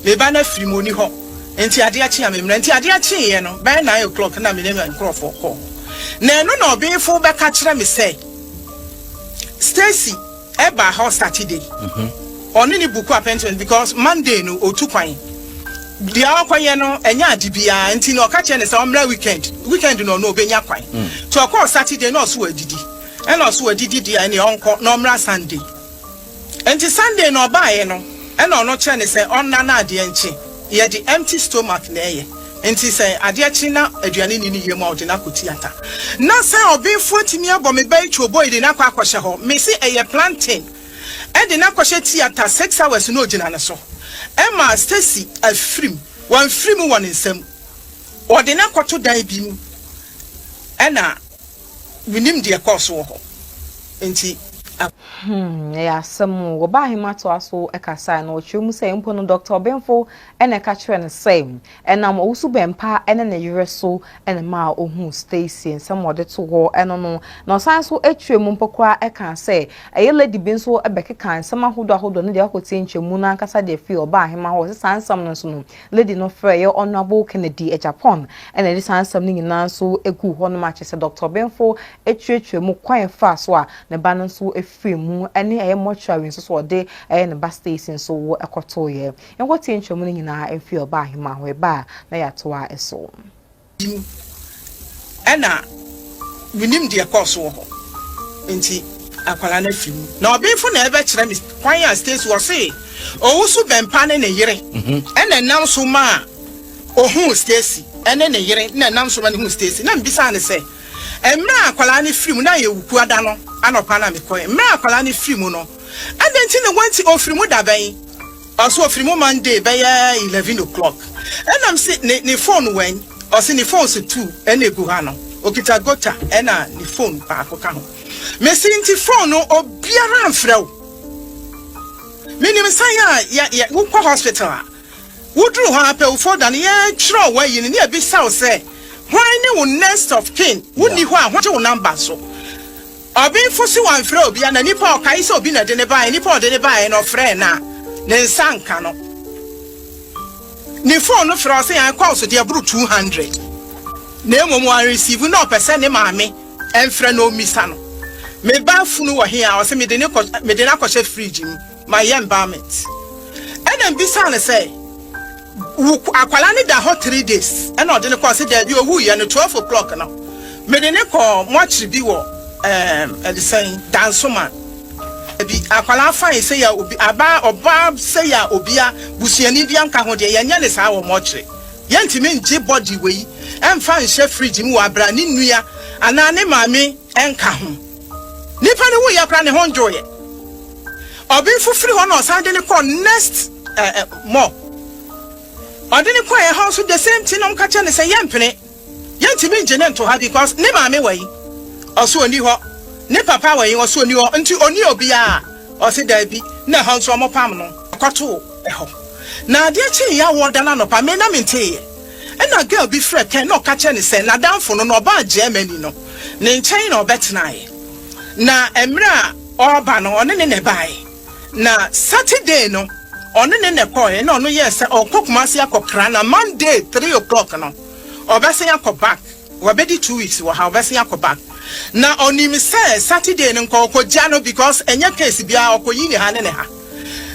me ba no afiri mu, ɔni hɔ. Nti adeɛ kye a, memmerɛ. Nti adeɛ kyeeɛ no bɛyɛ 9 o'clock na me ne nkurɔfoɔ kɔɔ. Na ɛno na ɔbenfo bɛka kyerɛ me sɛ Stacy ɛbaa hɔ Saturday. Ɔne ne book appointment because Monday no otu kwan. Deɛ ɔkɔyɛ no ɛnyɛ ade biara nti na ɔka kyerɛ ne sɛ ɔmmra weekend. Weekend no ɔno ɔbɛnya kwan. Nti ɔkɔɔ Saturday na ɔso adidi. Ɛna ɔso adidi deɛ, ɛne ɔnkɔ na ɔmmra Sunday. Nti Sunday na ɔbaeɛ no, ɛna ɔno kyerɛ ne sɛ ɔnna na adeɛ nkye. Yɛde empty stomach na ɛyɛ. Nti sɛ adeɛ kye na aduane ni ne yam a, ɔde no akɔ theatre. Na sɛ ɔbenfo atumi abɔ me ba yi twoboi de no akɔ akɔhyɛ hɔ, me se ɛyɛ plantain, ɛde no akɔhyɛ theatre 6 hours na ogyina ne so. Ɛma Stacy afirim, wamfiri mu wɔ ne nsam. Ɔde no akɔto dan bi mu, ɛna menim deɛ ɛkɔɔ so wɔ hɔ. Nti Ɛyɛ asɛm o. Wɔba ahema toa so kasae na ɔkyerɛ mu sɛ mpo no Dr. Ɔbɛnfo ɛna ɛka kyerɛ no sɛ ɛnam Owusu Bɛmpa ɛne ne yere so ɛna ma ohun Stacy. Nsɛm a ɔde to hɔ ɛno no, na ɔsan so akyerɛ mu mpo koraa ɛka sɛ ɛyɛ lady bi nso ɛbɛkeka nsɛm ahodoɔ ahodoɔ no deɛ akɔtie nkyɛmu no ankasa deɛ fi ɔba ahema hɔ sɛ saa nsɛm no nso no, lady no frɛ yɛ Honourable Kennedy Agyapong ɛna ɛde saa nsɛm no nyinaa nso egu hɔ nom akyerɛ sɛ Dr. Ɔbɛnfo akyerɛkyerɛ mu kwan fa so a ne ba no nso efiri mu, ɛne ɛyɛ mortuary nso so ɔde ɛyɛ ne ba Stacy nso wɔ ɛkɔtooyɛ. Yɛnkɔtie nkyɛmu no nyinaa mfiri ɔba ahema hɔ ɛba a na yɛatoa ɛso. Mu ɛna menim deɛ ɛkɔɔ so wɔ hɔ. Nti akwalaa no afiri mu na ɔbenfo na ɛbɛkyerɛ me kwan a Stacy wɔ se Owusu Bɛmpa ne ne yere ɛna ɛnam so ma a ohuu Stacy, ɛne ne yere na ɛnam so ma ne huu Stacy. Na mbisa ne sɛ mmerɛ a akwalaa no firi mu na yɛ Wukuada no anɔpa na mekɔɛ, mmerɛ a akwalaa no firi mu no, ɛdɛn nti na wɔnti ofiri mu da bɛn? Ɔso ofiri mu Monday bɛyɛ 11 o'clock. Ɛnam se ne phone wɛn? Ɔse ne phone so two ɛna egu ha no, okita gota ɛna ne phone baako ka ho. Mesi nti phone no obiara mfrɛ wo? Menim san a yɛ yɛ wokɔ hospital a, woduru hɔ apɛ wo folder no, yɛtwerɛ wayi no ne ebisa wo sɛ hwan ne wo next of kin, wonni hɔ a hwan gye wo number so. Ɔbenfo si wɔmfrɛ obia na nipa a ɔkae sɛ obi na ɛde ne baeɛ, nipa a ɔde ne baeɛ no ɔfrɛ na ne nsa nka no, ne phone no frɛ ɔsɛ yɛn kɔɔ so deɛ boro 200 na mmom wɔn receive na ɔpɛ sɛ ne maame ɛmfrɛ na ɔmmisa no, me ba funu wɔ he? A ɔsɛ mede ne kɔ, mede no akɔhyɛ fridge mu ma yɛ embalmment. Ɛna mbisa no sɛ wo akwalaa ne da hɔ 3 days ɛna ɔde ne kɔɔ sɛ daabi, owuiɛ no 12 o'clock no mede ne kɔɔ mortuary bi wɔ ɛde sɛn Dansoma bi. Akwalaa fan sɛ yɛ obi aba ɔbaa sɛ yɛ obia busuani bi anka ho deɛ, yɛnyɛ ne saa wɔ mortuary. Yɛntumi ngye body wei ɛmfa nhyɛ fridge mu wɔ abra ne nua anaa ne maame ɛnka ho. Nipa ne wuyɛ kora ne ho ndwoeɛ. Ɔbenfo firi hɔ na ɔsan de ne kɔɔ next mɔ ɔde ne kɔɔ ɛhɔ nso the same thing na ɔmo ka kyerɛ ne sɛ yɛmpene, yɛntumi ngye ne nto ha because ne maame wɔ yi, ɔso oni hɔ, ne papa wɔ yi, ɔso oni hɔ, nti oni obiara. Ɔsi daabi, na ɛhɔ nso ɔmo pam no kɔto ɛhɔ. Na adeɛ kye yɛ awɔ da n'anɔpa me na me nteeɛ, ɛna girl bi frɛ Ken na ɔka kyerɛ ne sɛ n'adamfo no na ɔbaa Germany no ne nkyɛn na ɔbɛtenaeɛ, na mmerɛ a ɔreba no ɔne ne na ɛbaeɛ, na Saturday no ɔne ne na ɛkɔɛ, na ɔno yɛɛ sɛ ɔkɔ Kumasi akɔkra, na Monday 3 o'clock no ɔbɛsen akɔ back. Wɔbɛdi 2 weeks wɔ ha, ɔbɛsen akɔ back, na ɔnim sɛ Saturday no nkɔ ɔkɔgya no because ɛnyɛ case biara ɔkɔyi ne ha ne ne ha.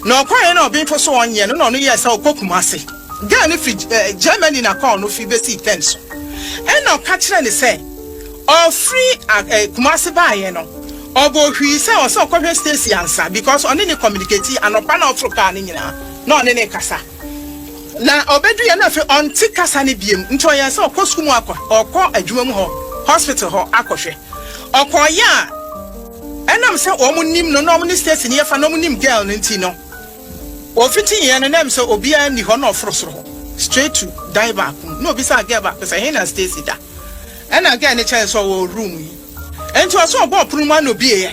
Na ɔkɔɛ na ɔbenfo so ɔnyɛ no, na ɔno yɛɛ sɛ ɔkɔ Kumasi. Girl no fi Germany na kɔɔ no fi bɛsii 10 so, ɛna ɔka kyerɛ ne sɛ ɔfiri Kumasi baayɛ no, ɔbɔ hwii sɛ ɔsɛ ɔkɔhwɛ Stacy ansa because ɔne ne communicate anɔpa na ɔforo kaa no nyinaa na ɔne ne kasa. Na ɔbɛdu yɛ na afei ɔnte kasa no biem, nti ɔyɛ sɛ ɔkɔ sukuu mu akɔ, ɔkɔ adwuma mu hɔ, hospital hɔ akɔhwɛ. Ɔkɔɔyɛ a, ɛnam sɛ wɔn nim no na wɔn ne Stacy no yɛfa na wɔn nim girl no nti no, wɔfiti yɛn no nam sɛ obiara nni hɔ na ɔforo soro hɔ straight to dan baako mu na obisa girl baako sɛ he na Stacy da? Ɛna girl no kyerɛ sɛ ɔwɔ room yi. Nti ɔsɛ ɔbɔ ɔpono mu ana obie yɛ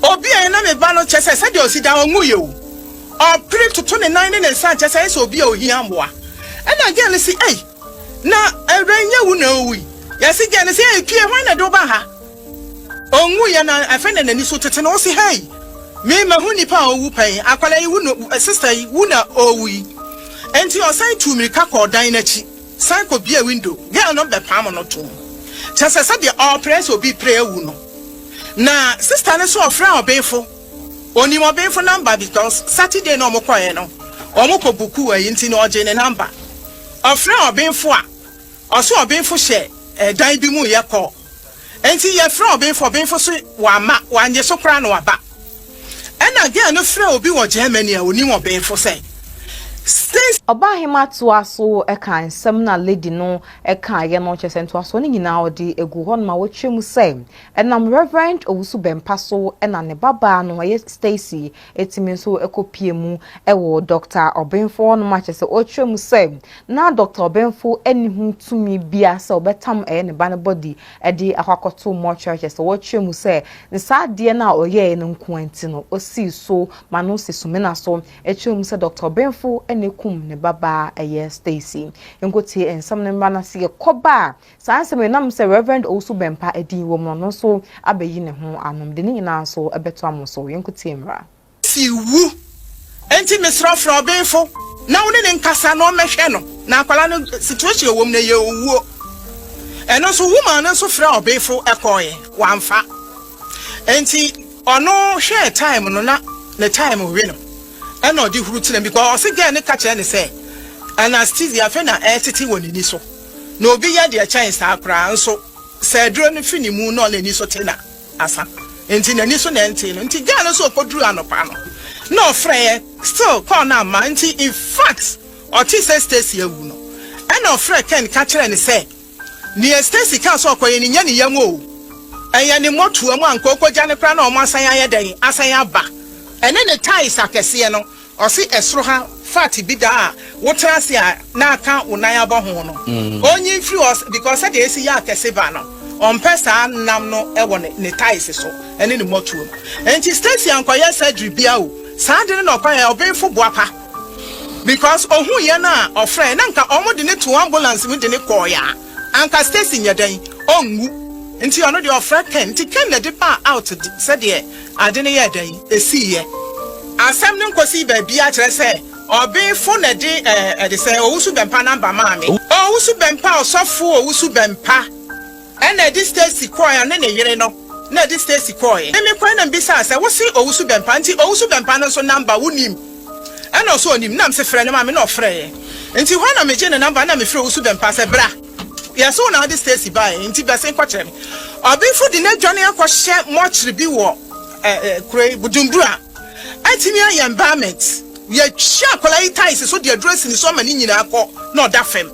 obie na me ba no kyɛ sɛ sɛdeɛ ɔsi da ɔnwu yɛ o, ɔpere toto ne nan ne ne nsa nkyɛ sɛ ɛsɛ obi a ohia mmoa. Ɛna girl no si, ei, na ɛwura nyɛ wu na owu yi? Yɛsi girl no sɛ, ei, pie, hwan na de wo ba ha? Ɔnwu yɛ. Na afei na n'ani so tete na ɔsi, hei, me ma hu nipa a owu pɛn, akwalaa yi wu no, sister yi wu na owu yi. Nti ɔsan tu mirika kɔ ɔdan n'akyi san kɔ bie window, girl no bɛpam no tom. Kyerɛ sɛ sɛdeɛ ɔrepere sɛ obi repere awu no. Na sister no nso ɔfrɛ ɔbenfo. Onim ɔbenfo number because Saturday na wɔkɔeɛ no, wɔkɔ bukuu ayi nti no ɔgyee ne number. Ɔfrɛ ɔbenfo a, ɔse ɔbenfo hyɛ dan bi mu reyɛ call. Enti yɛfrɛ ɔbenfo, ɔbenfo so wamma, wannye so koraa na waba. Ɛna girl no frɛɛ obi wɔ Germany a onim ɔbenfo sɛ, Stacy. Ɔbaahemaa toaa so kaa nsɛm no a lady no kaeɛ no, kyerɛ sɛ ntoasoɔ no nyinaa ɔde guu hɔnom a wɔkyerɛ mu sɛ ɛnam Rev. Owusu Bɛmpa so na ne babaa no, ɛyɛ Stacy, tumi nso kɔpue mu wɔ Dɔkta Ɔbenfo hɔnom a kyerɛ sɛ ɔkyerɛ mu sɛ na Dɔkta Ɔbenfo nni ho tumi biara sɛ ɔbɛtam ɛyɛ ne ba no body de akɔ akɔto mortuary kyerɛ sɛ wɔkyerɛ mu sɛ ne saa adeɛ no a ɔyɛeɛ no nko ara nti no ɔsii so ma no si sumina so kyerɛ mu sɛ Dɔkta Ɔbenfo na ɛkum ne babaa ɛyɛ Stacy. Yɛnkɔtie nsɛm no mmra na sɛ yɛkɔba a saa nsɛm yi ɛnam sɛ Rev. Owusu Bɛmpa din wɔ mu no ɔno nso abɛyi ne ho ano de ne nyinaa nso bɛto amo so. Yɛnkɔtie mmra. Si wu. Enti mesrɛ wo frɛ ɔbenfo na wo ne no nkasa na ɔmmɛhwɛ no na akwadaa no situation a ɔwɔ mu no ɛyɛ owuo. Ɛno nso woman no nso frɛɛ ɔbenfo kɔeɛ wamfa. Enti ɔno hwɛɛ time no na ne time we no ɛna ɔde huru tenam because ɔse girl no ka kyerɛ no sɛ anaesthesia afei na ɛretete wɔ n'ani so na obi yɛ deɛ ɛkyɛn saa koraa nso sɛ aduro no fi ne mu na n'ani so te na asa nti n'ani so na ɛntee no nti girl no nso ɔkɔduruu anɔpa no na ɔfrɛeɛ still call no amma nti infact ɔtee sɛ Stacy awu no ɛna ɔfrɛɛ Ken ka kyerɛɛ no sɛ neɛ Stacy kaa sɛ ɔkɔyɛ no nyɛ ne yam oo ɛyɛ ne mmɔtoa mu anka ɔkɔgya no koraa na ɔmo asan ayɛ dɛn asan aba ɛne ne ties akɛseɛ no Ɔse ɛsoro ha fat bi da a wotena ase a na aka wo nan abɔ ho no onyi mfiri hɔ because sɛdeɛ esi yɛ akɛse ba no ɔmpɛ saa nam no wɔ ne ne thighs so ɛne ne mmɔtoam nti Stacy ankɔyɛ surgery bia o saa ade no na ɔkɔyɛ ɔbenfo boapa because ohuu yɛn a ɔfrɛɛ na nka ɔmo de no too ambulance mu de no kɔɔɛ a anka Stacy nyɛ dɛn ɔnwu nti ɔno deɛ ɔfrɛ Ken nti Ken na ɛde baa out sɛdeɛ Ade no yɛɛ dɛn? Esiiɛ. Asɛm no nkɔsii baabiara kyerɛ sɛ ɔbenfo na ɛde ɛɛ ɛde sɛ Owusu Bɛmpa number maa me. Owusu Bɛmpa Ɔsɔfo Owusu Bɛmpa ɛna ɛde Stacy kɔɔɛ ɔne ne yere no na ɛde Stacy kɔɔɛ. Me mekɔɛ na mebisaa sɛ wose Owusu Bɛmpa nti Owusu Bɛmpa no nso number wonim? Ɛna ɔse ɔnim na mese frɛ no ma me na ɔfrɛɛ nti hɔ na megye ne number na mefrɛ Owusu Bɛmpa sɛ bra. Yɛse wo na wode Stacy baeɛ nti bɛsen kɔkyerɛ me. Ɔbenfo de no adwane akɔhyɛ mɔkyere bi wɔ kuro yi Bujumbura. Atumi ayɛ embalmment. Yɛatwa akwadaa yi tiles so de aduro asi ne so ama ne nyinaa kɔ na ɔda fam.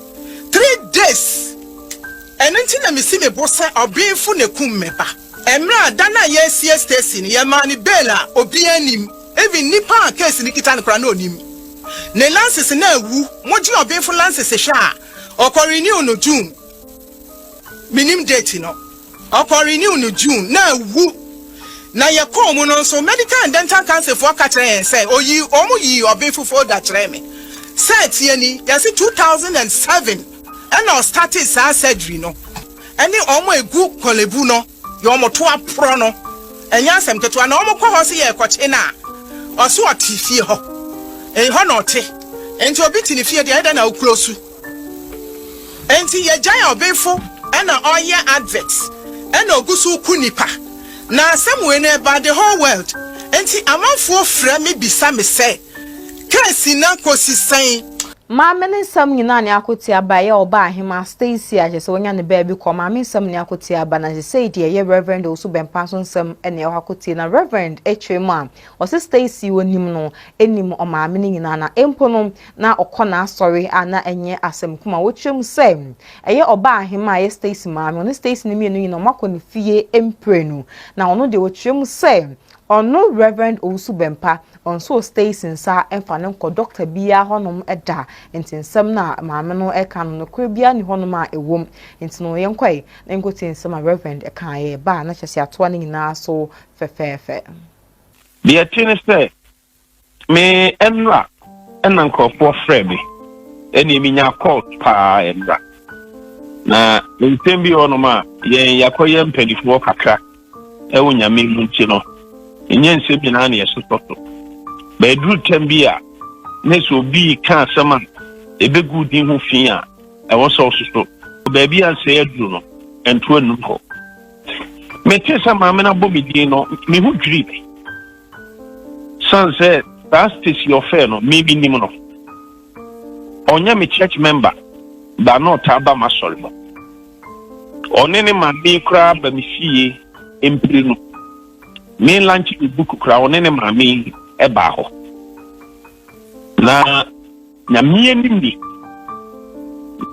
3 days. Ɛno nti na mesi me bo sɛ ɔbenfo na ekum me ba. Mmerɛ a da no a yɛresie Stacy no yɛmaa no bail a obiara nnim. Even nipa a case no kita no koraa na onim. Ne license na awu. Mogye ɔbenfo license hwɛ a Ɔkɔ renew no June menim date no ɔkɔ renew no June na awu na yɛkɔɔ mu no nso medical and dental council foɔ ka kyerɛ yɛn sɛ oyi wɔn yii ɔbenfo folder kyerɛɛ me sɛ tie ni yɛse 2007 ɛna ɔstartee saa surgery no ɛne wɔn a egu Korle Bu no deɛ wɔn to aporɔ no ɛnyɛ asɛm ketewa na wɔn kɔ hɔ sɛ yɛrekɔkye no a ɔso ɔte fie hɔ ɛhɔ na ɔte nti obi te ne fie deɛ ɛdɛ na okuro su nti yɛgyae ɔbenfo ɛna ɔyɛ advert ɛna ogu so ku nipa na asɛm wei no ɛba the whole world nti amanfoɔ frɛ me bisa me sɛ case na kɔsi sɛn. Maame ne nsɛm nyinaa ne akote aba ɛyɛ ɔbaa ahema Stacy a kyerɛ sɛ wanya ne baabi kɔ maame nsɛm ne akote aba na sesei deɛ ɛyɛ Reverend Owusu Bɛmpa nso nsɛm ne ɛwɔ akotie na Reverend kyerɛ mu a ɔse Stacy onim no nim ɔmaame no nyinaa na mpo no na ɔkɔ n'asɔre a na ɛnyɛ asɛm kuma wɔkyerɛ mu sɛ ɛyɛ ɔbaa ahema a ɛyɛ Stacy maame ɔne Stacy no mmienu nyinaa ɔmo akɔ ne fie mprenu na ɔno deɛ ɔkyerɛ mu sɛ ɔno Reverend Owusu Bɛmpa ɔnso Stacy nsa mfa no nkɔ dɔkta biara hɔnom da nti nsɛm no a maame no ɛka no nokorɛ biara ni hɔnom a ɛwom nti no yɛnkɔe na yɛnkɔtie nsɛm a Reverend ɛkaeɛ ba a na kyerɛ sɛ atoa no nyinaa so fɛfɛɛfɛ. Deɛ ɛte ne sɛ me nnora ɛna nkurɔfoɔ frɛ me ɛne menya call paa nnora na nsɛm bi hɔnom a yɛn yɛakɔyɛ mpanimfoɔ kakra ɛwɔ Nyame mu nti no ɛnyɛ nsɛm nyinaa na yɛsosɔ so bɛɛduru tɛm bi a ne sɛ obi ka asɛm a ɛbɛgu din ho fi a ɛwɔ sɛ ɔsoso baabi a nsɛ aduru no. Ɛnto anum hɔ. Metee sɛ maame no abɔ me din no, me ho dwirii me. San sɛ saa Stacy Ɔfɛɛ no, me menim no. Ɔnyɛ me church member, ba na ɔtaa ba m'asɔre mu. Ɔne ne maame koraa ba me fie mprenu. Me launch me book koraa, ɔne ne maame baa hɔ. Na Nyame anim ni,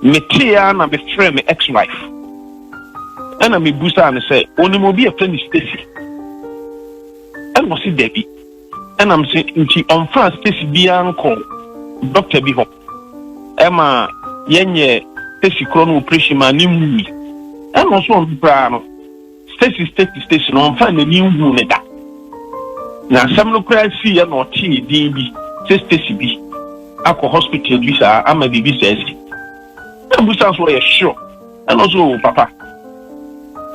metee ara na mefrɛɛ me ex-wife. Ɛna mebusaa no sɛ, onim obi a ɛfrɛ no Stacy? Ɛna ɔse dabi. Ɛna mese, nti ɔmfaa Stacy biara nkɔɔ dɔkta bi hɔ ɛma yɛnyɛ Stacy korɔ no operation ma ne nwui? Ɛna ɔse ɔno koraa no, Stacy, Stacy, Stacy no, ɔmfaa n'ani nhuu no da. Na asɛm no koraa siiɛ na ɔtee din bi sɛ Stacy bi akɔ hospital bi saa ama biribi saa asi. Na mbusa so ɔyɛ sure. Ɛna ɔso o papa,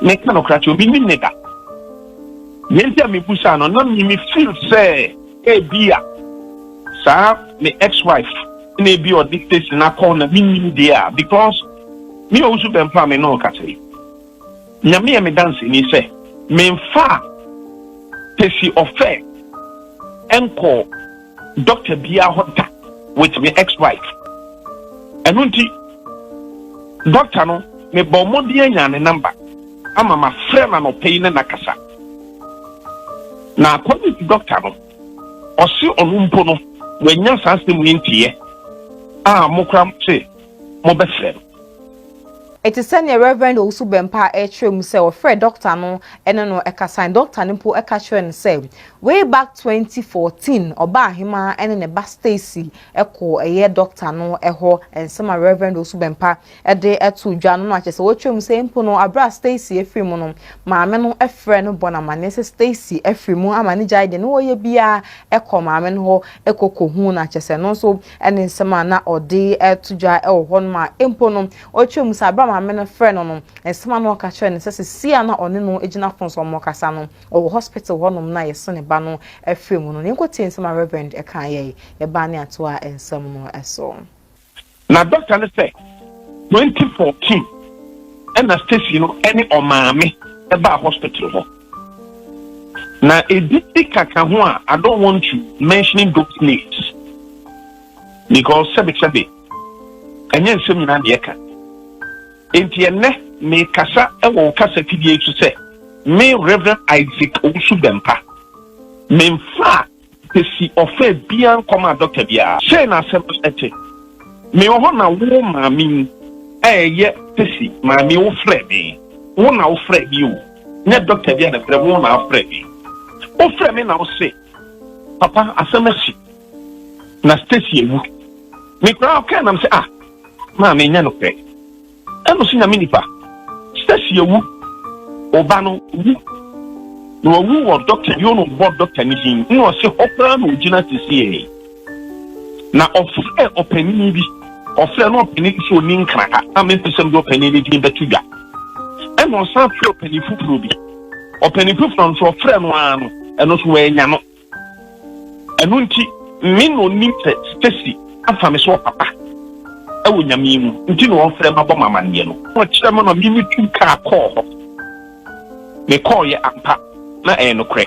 meka no koraa kyerɛ mennim ne da. Deɛ nti a mebusa no, na me feel sɛ ebi a saa me ex-wife na ebi ɔde Stacy no akɔ na mennim deɛ a, because me Owusu Bɛmpa a me ne wo kasa yi, Nyame yɛ me danseni sɛ menfaa Tesi Ɔfɛ nkɔɔ doctor biara hɔ da with me ex-wife. Ɛno nti doctor no mebɔɔ mmɔden anya ne number ama mafrɛ no anɔpa yi ne no akasa. Na according to doctor no, ɔse ɔno mpo no wanya saa asɛm yi nteɛ a mo koraa mose mobɛfrɛ no. Ete sɛnea Rev. Owusu Bempah rekyerɛ mu sɛ ɔfrɛɛ dɔkta no ne no kasae. Dɔkta no mpo ka kyerɛɛ no sɛ way back 2014 ɔbaa ahemaa ne ne ba Stacy kɔɔ ɛyɛ dɔkta no hɔ. Nsɛm a Rev. Owusu Bempah de too dwa no na kyerɛ sɛ wɔkyerɛ mu sɛ mpo no bere a Stacy afiri mu no, maame no frɛɛ no bɔ no amanneɛ sɛ Stacy afiri mu ama ne gyae deɛ na ɔyɛ biara kɔ maame no hɔ kɔ kɔhu no. Kyerɛ sɛ ɛno nso ne nsɛm a na ɔde to dwa wɔ hɔnom a mpo no Ɔkyerɛ mu sɛ bere a maame no frɛɛ no no, nsɛm a na ɔka kyerɛɛ no sɛ seesei a na ɔne no gyina fon so a wɔrekasa no, ɔwɔ hospital hɔnom na yɛse ne ba no afiri mu no. Yɛnkɔtie nsɛm a Reverend kaeɛ. Yɛbaa ne atoaa nsɛm no so. Na dɔkta no sɛ 2014 ɛna Stacy no ɛne ɔmaame ɛbaa hospital hɔ. Na edidi kaka ho a I don't want to mentioning those names because sɛbe sɛbe Ɛnyɛ nsɛm nyinaa na yɛka. Enti ɛnnɛ, merekasa wɔ wo kasa fidie yi so sɛ me Rev. Isaac Owusu Bɛmpa. Memfaa Kwesi ɔfɛ biara nkɔmaa dɔkta biara. Sei na asɛm no te. Mewɔ hɔ na wo maame yi a ɛyɛ Kwesi maame yi wofrɛɛ me. Wo na wofrɛɛ me o. Nyɛ dɔkta biara na ɛfrɛ me, wo na wofrɛɛ me. Wofrɛɛ me na wose, Papa, asɛm asi. Na Stacy awu. Me koraa ɔkae nam sɛ ah maame nyɛ nokorɛ. Ɛna ɔsɛ nyame nipa Stacy awu ɔba no wu na wawu wɔ dɔkta bi ɔno ɔbɔ dɔkta ne din na ɔsɛ hɔ koraa na ɔgyina sisiɛ na ɔfrɛ ɔpanin bi ɔfrɛ no ɔpanin sɛ ɔni nkra ha a mempɛ sɛ mede ɔpanin no din bɛto dwa ɛna ɔsan frɛ ɔpanin foforɔ bi ɔpanin foforɔ nso ɔfrɛ no ara no ɛno nso wɔanya no. Ɛno nti, me na onim sɛ Stacy afa me sɛ ɔpapa wɔ Nyame mu nti na ɔfrɛ mabɔ me amanneɛ no. Ɔkyerɛ me na me metu kaa kɔɔ hɔ. Mekɔɔeɛ ampa, na ɛyɛ nokorɛ.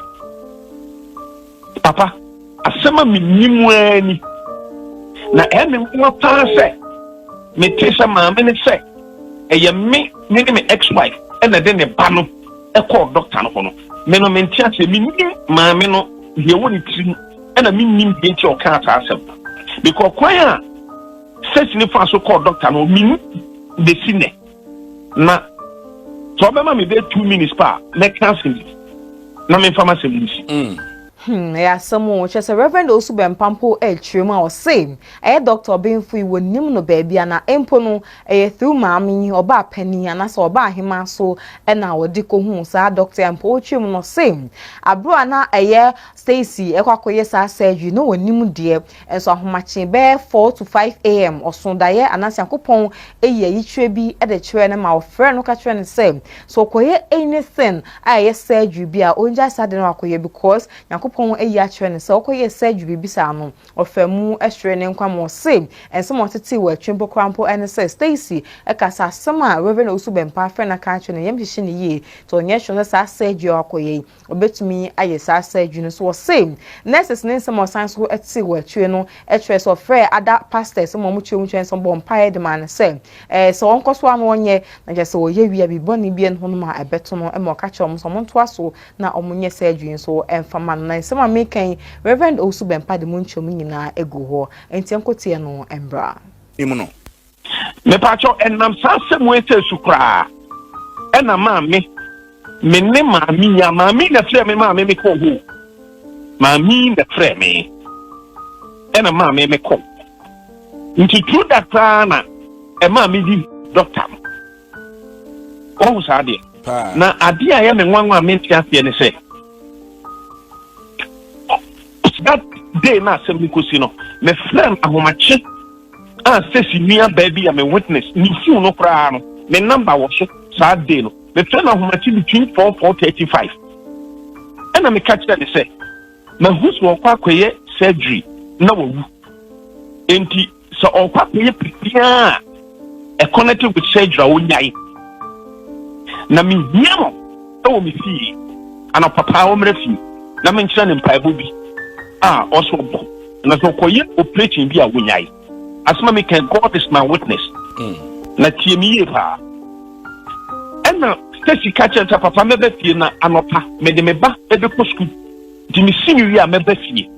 Papa, asɛm a menim ara ni. Na ɛyɛ me nwanwa paa sɛ metee sɛ maame no sɛ ɛyɛ me me ne me ex-wife na ɛde ne ba no kɔɔ dɔkta no hɔ no, me no mente aseɛ, mennim maame no deɛ ɛwɔ ne tirim, ɛna mennim deɛ nti a ɔkaa saa asɛm no. Because kwan a Stacy no faa so kɔɔ dɔkta no, mennim bɛsi nnɛ. Na sɛ ɔbɛma me bɛyɛ 2 minutes pa a, mɛka asɛm bi na memfa m'asɛm no nsi. Ɛyɛ asɛm o. Kyerɛ sɛ Reverend Owusu Bɛmpa mpo rekyerɛ mu a ɔse ɛyɛ Doctor Ɔbenfo yi wɔnnim no baabi a na mpo no ɛyɛ through maame yi, ɔbaa panin anaasɛ ɔbaa ahemaa so na wɔde kɔhuu saa doctor yi a mpo ɔrekyerɛ mu no ɔse aberɛ a na ɛyɛ Stacy ɛkɔ akɔyɛ saa surgery no wɔnnim deɛ nso ahomakye bɛyɛ 4 to 5 am ɔso daeɛ anaasɛ Nyankopɔn ayi ayikyerɛ bi de kyerɛ no ma ɔfrɛ no ka kyerɛ no sɛ sɛ ɔkɔyɛ anything a ɛyɛ surgery bi a ɔngyae saa de no akɔyɛ because Nyankopɔn Nyankopɔn ayi akyerɛ no sɛ ɔkɔyɛ surgery biribi saa no, ɔfa mu hwere ne nkwa. Ma ɔse nsɛm a ɔtete wɔ atwi mpo koraa mpo ne sɛ Stacy ɛka sɛ asɛm a Reverend Owusu Bempah afrɛ no aka akyerɛ no yam hyehye ne yie, nti ɔnyɛ sure sɛ saa surgery a ɔakɔyɛ yi, ɔbɛtumi ayɛ saa surgery no. So ɔse nurses ne nsɛm a ɔsan so te wɔ akyire no kyerɛ sɛ ɔfrɛ ada pastors ma ɔmo kyerɛ mu kyerɛ sɛ ɔbɔ mpaeɛ de ma no sɛ sɛ ɔnkɔ so ano ɔnyɛ na kyerɛ sɛ ɔyɛ wia bi bɔne bi no ho a ɛbɛto no, ma ɔka kyerɛ ɔmo sɛ ɔmo ntoa so na ɔmo nyɛ surgery nso ɛmfa ma no. Na nsɛm a meka yi, Reverend Owusu Bempah de mu nkyɛmu nyinaa egu hɔ, nti nkoteɛ no mbra. Mu no mepatwɔ ɛnam saa asɛm wei sɛ su koraa ɛna maame me ne maame yi a maame na frɛ me, maame me kɔ hɔ, maame na frɛ me ɛna maame me kɔ. Nti through that koraa na ɛmaa me di doctor no wɔn saa deɛ. Na adeɛ a ɛyɛ me nwanwa a mente aseɛ ne sɛ that day na asɛm no kɔsi no, mefrɛ no ahomakye a sɛsi nua baa bi a me witness ne phone no koraa no, me number wɔ so. Saa day no mefrɛ no ahomakye between 4, 4:35, ɛna meka kyerɛ ne sɛ mahu sɛ ɔkɔ akɔyɛ surgery na wawu, enti sɛ ɔkɔ akɔyɛ biribiara a ɛconnected with surgery a, wonyae na mehia no ɛwɔ me fie anɔpa paa, wɔmmerɛ fie na menkyerɛ ne mpaebɔ bi a ɔsɛ ɔbɔ na sɛ ɔkɔyɛ operation bi a, wonyae. Asɛm a meka, God is my witness. Na tie me yie paa. Ɛna Stacy ka kyerɛ sɛ, "Papa, mɛbɛ fie na anɔpa mede me ba ɛbɛkɔ sukuu, nti mesi me wie a mɛbɛ fie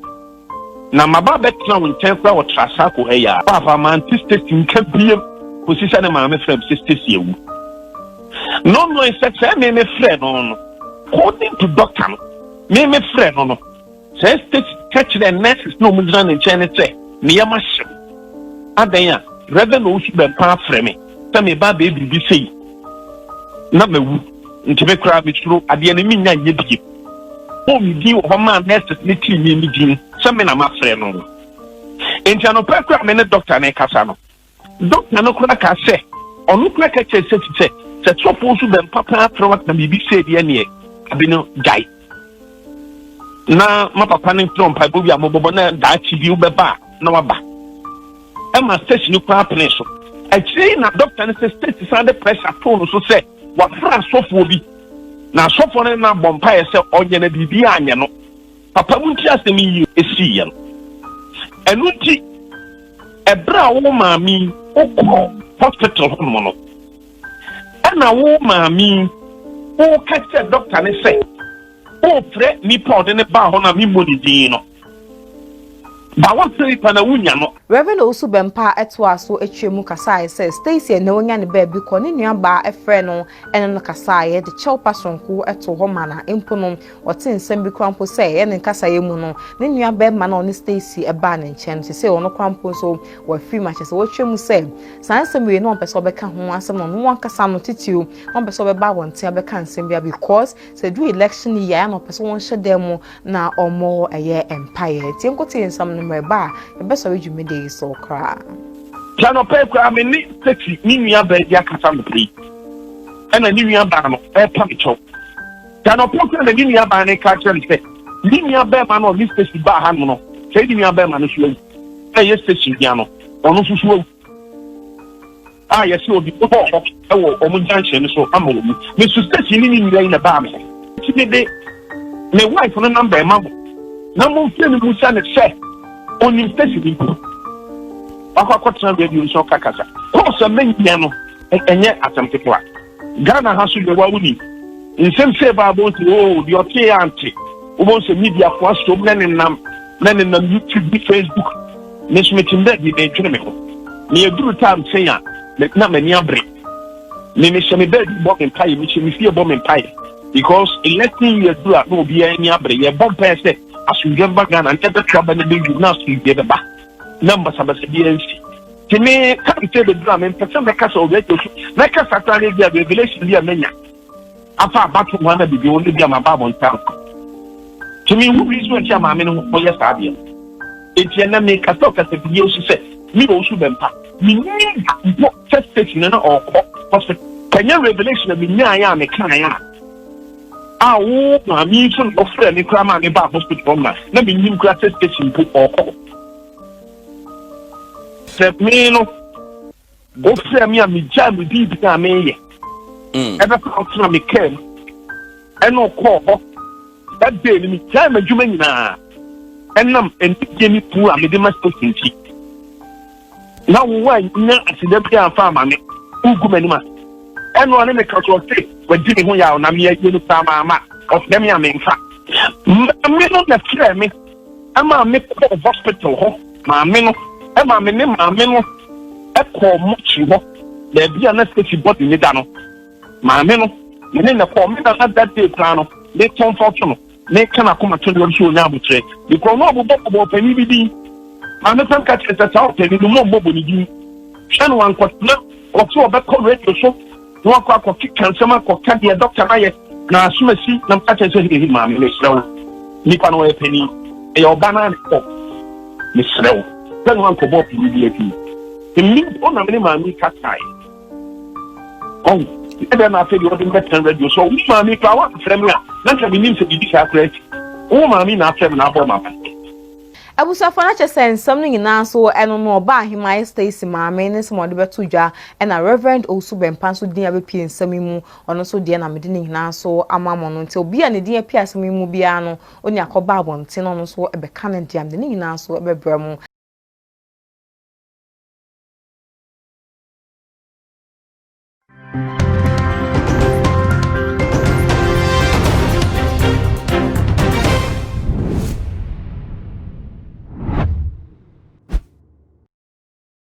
na maba bɛtena wo nkyɛn koraa wɔ Trasacco ha yi." A papa mante Stacy nka biem kɔsi sɛ ne maame frɛ m sɛ Stacy awu. No no sɛ sɛ me me frɛ no, according to doctor no, me me frɛ no, sɛ Stacy ka kyerɛ nurses na ɔmo gyina ne nkyɛn ne sɛ meyɛ ma hyew adan a Reverend Owusu Bempah afrɛ me sɛ meba abɛyɛ biribi sei na mawu, nti me koraa mesuro adeɛ no menya nyɛ bie. Bɔɔ me din wɔ hɔ maa nurses ne tii me me din sɛ me na mafrɛ no. Nti anɔpɛ koraa me ne doctor ne kasa no, doctor no koraa ka sɛ ɔno koraa ka kyerɛ sɛ sɔfo nso Bempah paa frɛ waka biribi sei deɛ, neɛ abi no gyae na ma papa no nkyerɛ mpaebɔ bi a mobɔbɔ na daakye bi wobɛba a na waba. Ɛma station no koraa pene so. Akyire yi na doctor no sɛ state san de pressure too no so sɛ wafra asɔfoɔ bi na asɔfoɔ no na bɔ mpaeɛ sɛ ɔnyɛ na biribi anyɛ no. Papa mu nti asɛm yi esiiɛ no, ɛno nti ɛberɛ a wo maame yi wokɔ hospital hɔnom no, ɛna wo maame yi woka kyerɛ doctor ne sɛ wofrɛ nipa a ɔde ne baa hɔ no a memmɔ ne din no ba, wafrɛ nipa na wonya no. Reverend Owusu Bempah ɛtoa so atwa mu kasaeɛ sɛ Stacy ɛna wonya ne baabi kɔ, ne nuabaa ɛfrɛ no ɛne no kasaeɛ de kyɛw pa sonko ɛto hɔ ma. Na mpo no ɔte nsɛm bi kora mpo sɛ ɛyɛ ne nkasaeɛ mu no, ne nua bɛrima na ɔne Stacy ɛbaa ne nkyɛn no sɛ ɔno kora mpo nso wafiri mu akyɛ sɛ wɔatwa mu sɛ saa nsɛm wei na ɔmpɛ sɛ ɔbɛka ho asɛm no, ɔno ankasa no titiriw ɔmpɛ sɛ ɔbɛba abɔnten abɛka nsɛm bi, because sɛ du election yi a, na ɔpɛ sɛ wɔnhyɛ dan mu na ɔmmɔ ɛyɛ mpaeɛ. Tie nkote nsɛm no mmerɛ ba a yɛbɛsɔre dwumadie yi so koraa. Tia nɔpɛ koraa me ne Stacy ne nua baa bi akasa nɔpɛ yi, ɛna ne nua baa no ɛrepa me kyɛw. Tia nɔpɛ koraa na ne nua baa no ka kyerɛ me sɛ ne nua bɛrima no a ɔne Stacy baa ha no, sɛ ne nua bɛrima no so awu, ɛyɛ Stacy nua no, ɔno nso so awu a yɛsɛ obi bɔɔ hɔ ɛwɔ ɔmo junction no so ama wɔn mu. Me so Stacy ne ne nua yi na baa me hɔ, nti me de me wife no number ɛma mo na mo nfrɛ no musa ne sɛ onim Stacy ni mpo wakɔ akɔtena radio nso ɔka kasa kɔɔso mɛnyia no. Ɛnyɛ asɛm ketewa. Ghana ha so deɛ, wa wonim nsɛm sɛ baa bɔ nti o deɛ ɔte yɛ ante wobɔ nsɛm media fo asom na ne nam na ne nam YouTube ne Facebook. Me nso mete mbɛ bi medwene me ho me aduru time sɛn a na m'ani abere me, mehyɛ me baabi bɔ me mpaeɛ, mehyɛ me fie bɔ me mpaeɛ, because election year duru a na obiara ani abere. Yɛbɔ mpaeɛ sɛ asomdwe bɛba Ghana na ɛbɛto aba no bɛwi na asomdwe bɛba na mbasabasa biara nsi. Nti me time sɛ bɛduru a, mempɛ sɛ mɛka sɛ ɔbɛgye so mɛka sakra no bi a revelation bi a manya afa abato ho ana biribi ho no bi a maba abɔnten. Nti mehu reason nti a maame no ho ɔyɛ saa deɛ no. Enti ɛnɛ mekasa ɔkasa bidie so sɛ me Owusu Bempah menim da mpo sɛ station no na ɔkɔ hospital. Ɛnyɛ revelation a menyaeɛ a mekaeɛ a. A wo maame yi nso na ɔfrɛ me koraa maa me baa hospital hɔ ma na mennim koraa sɛ station mpo ɔrekɔ. Sɛ me no, wofrɛ me a megyaa me biribi a meyɛ. Ɛbɛfa ɔtena me kaa mu ɛna ɔkɔɔ hɔ. That day no megyae m'adwuma nyinaa ɛnam anigye ne pu a mede ma station nti. Na wo a nya aseda bi amfa ama me, wogu m'anim ase. Ɛno ɔne me ka so, ɔse wadi me ho yaw na meyɛ no koraa maama ɔfrɛ me a memfa. Maame no na frɛ me ɛma me kɔɔ hospital hɔ. Maame no ɛma me ne maame no ɛkɔɔ mortuary hɔ, baabi a na Stacy body ne da no. Maame no me ne ne kɔɔ. Me nana that day koraa no, me comfort no, me ka n'akoma to deɛ ɔso onya abotire because no ɔbobɔ bɔbɔ ɔpanin bi din. Maame fɛn ka kyerɛ sɛ saa ɔpanin no mo mmɔbɔ ne din. Hwɛ no, wankɔtena ɔso ɔbɛkɔ radio so na wakɔ akɔkeka nsɛm akɔka deɛ dɔkta no ayɛ na asomasi. Na mka kyerɛ sɛ, hehe, maame, mesrɛ wo, nipa no ɔyɛ panin, ɛyɛ ɔba no a ne kɔ, mesrɛ wo sɛ no ankɔbɔ ɔpanin bi adi mmi mpo. Na me ne maame kasae ɔn ɛdɛ na afei deɛ ɔde mbɛtɛn radio so. Wo maame koraa woamfrɛ me a, na nka menim sɛ biribi saa koraa akyi. Wo maame na afrɛ me na abɔ ma. Abusuafo no kyerɛ sɛ nsɛm no nyinaa nso ɛno no ɔbaa ahema Stacy maame ne nsɛm a ɔde bɛto dwa, ɛna Reverend Owusu Bɛmpa nso din abɛpie nsɛm yi mu. Ɔno nso deɛ na mede ne nyinaa nso ama mo no. Nti obi a ne din apue asɛm yi mu biara no, ɔne akɔba abɔnten, ɔno nso ɛbɛka ne deɛ, mede ne nyinaa nso ɛbɛbrɛ mu.